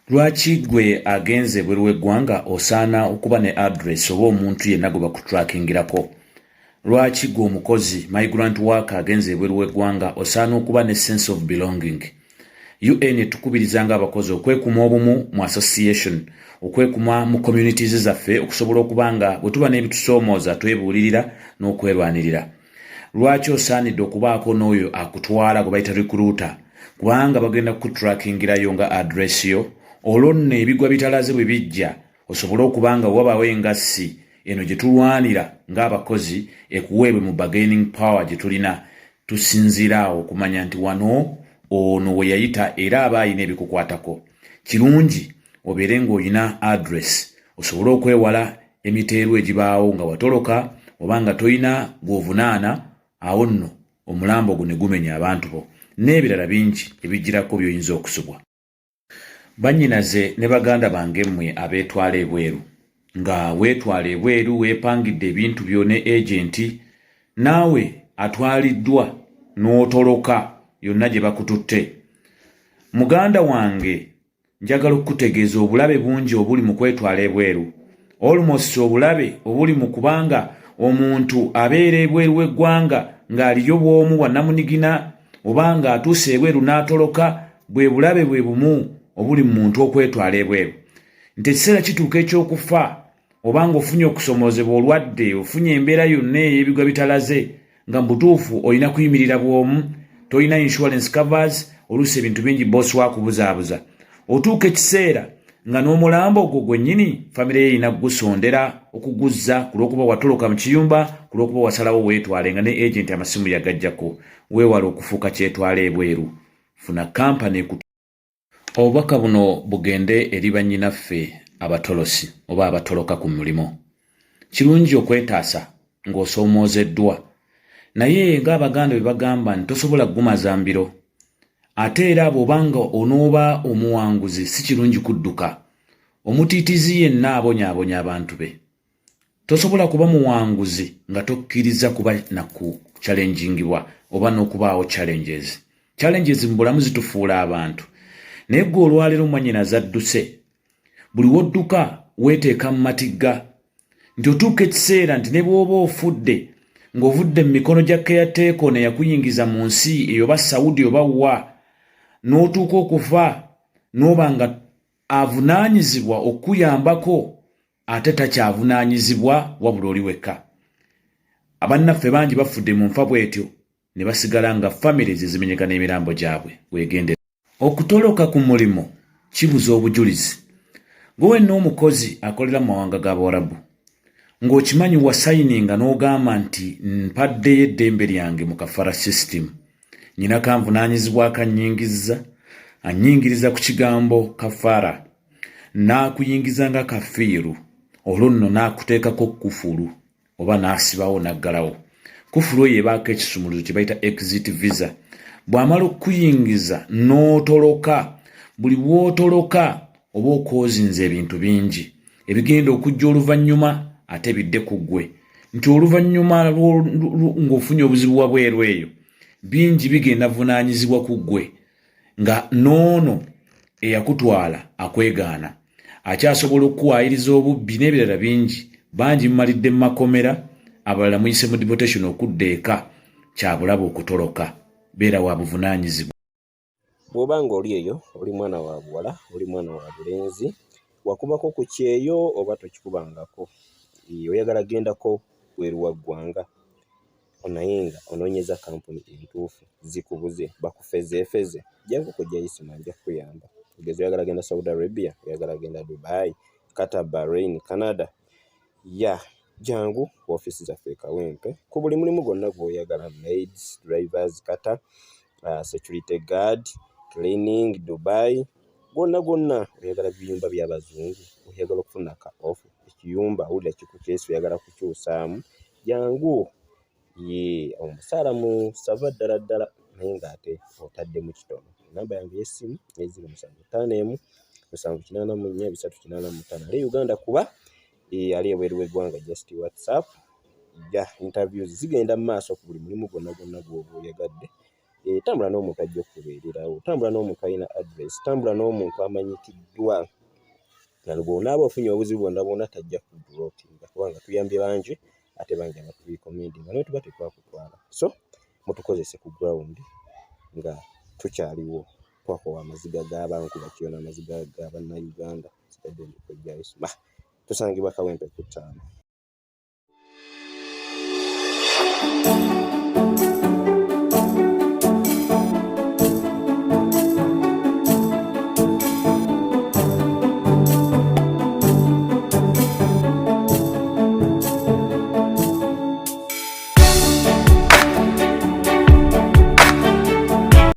Lwaki gwe agenze ebweru w'eggwanga osaana okuba ne address oba omuntu yenna gwe bakutrackingirako? Lwaki gwe omukozi, migrant worker, agenze ebweru w'eggwanga osaana okuba ne sense of belonging? UN etukubiriza ng'abakozi okwekuma obumu mu association, okwekuma mu communities zaffe, okusobola okuba nga bwe tuba n'ebitusoomooza twebuulirira n'okwerwanirira. Lwaki osaanidde okubaako n'oyo akutwala gwe bayita recruiter? Kubanga bagenda kukutrackingirayo nga address yo, olwo nno ebigwa bitalaze bwe bijja osobole okuba nga wabaawo engassi eno gye tulwanira ng'abakozi ekuweebwe mu bargaining power gye tulina. Tusinziira awo okumanya nti wano ono we yayita era aba ayina ebikukwatako. Kirungi obeere ng'olina address osobole okwewala emiteerwa egibaawo nga watoloka oba nga toyina gw'ovunaana, awo nno omulambo gwo ne gumenya abantu bo n'ebirala bingi ebijjirako by'oyinza okusubwa. Bannyinaze ne baganda bange, mmwe abeetwala ebweru, nga weetwala ebweru, weepangidde ebintu byo ne agent, naawe atwaliddwa n'otoloka yonna gye bakututte, muganda wange, njagala okukutegeeza obulabe bungi obuli mu kwetwala ebweru. Almost obulabe obuli mu kubanga omuntu abeera ebweru w'eggwanga ng'aliyo bw'omu bwannamunigina oba ng'atuuse ebweru n'atoloka, bwe bulabe bwe bumu obuli mu muntu okwetwala ebweru, nti ekiseera kituuka ekyokufa oba ng'ofunye okusomoozebwa, olwadde, ofunye embeera yonna ey'ebigwa bitalaze, nga mu butuufu olina kuyimirira bw'omu, tolina insurance covers, oluusi ebintu bingi, bosi wakubuzaabuza, otuuka ekiseera nga n'omulambo ogwo gwennyini famire ye erina kugusondera okuguzza ku lw'okuba watoloka mu kiyumba, ku lw'okuba wasalawo weetwale nga ne agent amasimu yagajjako. Weewala okufuuka kyetwala ebweru, funa kampani. Obubaka buno bugende eri bannyinaffe abatolosi oba abatoloka ku mulimu. Kirungi okwetaasa ng'osoomoozeddwa, naye ng'Abaganda bwe bagamba nti tosobola kugumaza mbiro. Ate era bw'oba nga onooba omuwanguzi, si kirungi kudduka. Omutiitiizi yenna abonyaabonya abantu be. Tosobola kuba muwanguzi nga tokkiriza kuba na ku challengingibwa oba n'okubaawo challenges. Challenges mu bulamu zitufuula abantu. Naye gwe olwaleero, mwannyinaze adduse, buli wodduka weeteeka mu matigga nti otuuka ekiseera nti ne bw'oba ofudde ng'ovudde mu mikono gya caretaker neyakuyingiza mu nsi eyo oba Saudi oba wa, n'otuuka okufa n'oba nga avunaanyizibwa okukuyambako ate takyavunaanyizibwa, wabula oli wekka. Abannaffe bangi bafudde mu nfa bw'etyo ne basigala nga famire ze zimenyeka n'emirambo gyabwe. Weegendere. Okutoloka ku mulimu kibuza obujulizi. Gwe wenna omukozi akolera mu mawanga g'Abawarabu, ng'okimanyi wasayininga n'ogamba nti mpaddeyo eddembe lyange mu kafala system, nyina kanvunaanyizibwako annyingizza, annyingiriza ku kigambo kafara, n'akuyingiza nga kafiiru, olwo nno n'akuteekako kufulu oba n'asibawo n'aggalawo kufulu eyo ebaako ekisumuluzo kye bayita exit visa. Bw'amala okukuyingiza n'otoloka, buli bw'otoloka oba okwozinze ebintu bingi ebigenda okujja oluvannyuma ate bidde ku ggwe, nti oluvannyuma ng'ofunye obuzibu wabweru eyo, bingi bigenda vunaanyizibwa ku ggwe, nga n'ono eyakutwala akwegaana akyasobola okukuwaayiriza obubbi n'ebirala bingi. Bangi mumalidde mu makomera, abalala muyise mu deportation okudda eka. Kyabulaba okutoloka, beera wa buvunaanyizibwa. Bw'oba ng'oli eyo oli mwana wa buwala, oli mwana wa bulenzi, wakubako ku kyeyo oba tokikubangako, oyagala gendako bweru wa ggwanga naye nga onoonyeza kampuni entuufu zikubuze, bakufezeefeze, jangu Kojja Isma, nja kukuyamba. Okugeza oyagala genda Saudi Arabia, oyagala genda Dubai, Qatar, Bahrain, Canada, ya jangu ku ofiisi zaffe e Kawempe ku buli mulimu gwonna gw'oyagala: maids, drivers, Qatar, security guard, cleaning, Dubai, gwonna gwonna. Oyagala biyumba by'abazungu, oyagala okufuna ka off ekiyumba, owulira kikukyesa, oyagala kukyusaamu, jangu. Ye omusaala musava ddala ddala, naye ng'ate otaddemu kitono. Enamba yange ey'essimu ye 0751 784 385. Ali e Uganda kuba ali ebweru w'eggwanga just WhatsApp. Ja interviews zigenda mu maaso ku buli mulimu gwonna gwonna gw'oba oyagadde. Tambula n'omuntu ajja okukubeererawo, tambula n'omuntu alina address, tambula n'omuntu amanyikiddwa nga bw'onaaba ofunye obuzibu bwonna bwonna tajja kudropinga, kubanga tuyambye bangi ate bangi abaturecommendinga naye tuba tetwakutwala. So mutukozese ku ground nga tukyaliwo. Twakowa amaziga g'abankuba kyeyo n'amaziga ga Bannayuganda. Sigadde ndi Kojja Isma, tusangibwa Kawempe ku ttaano.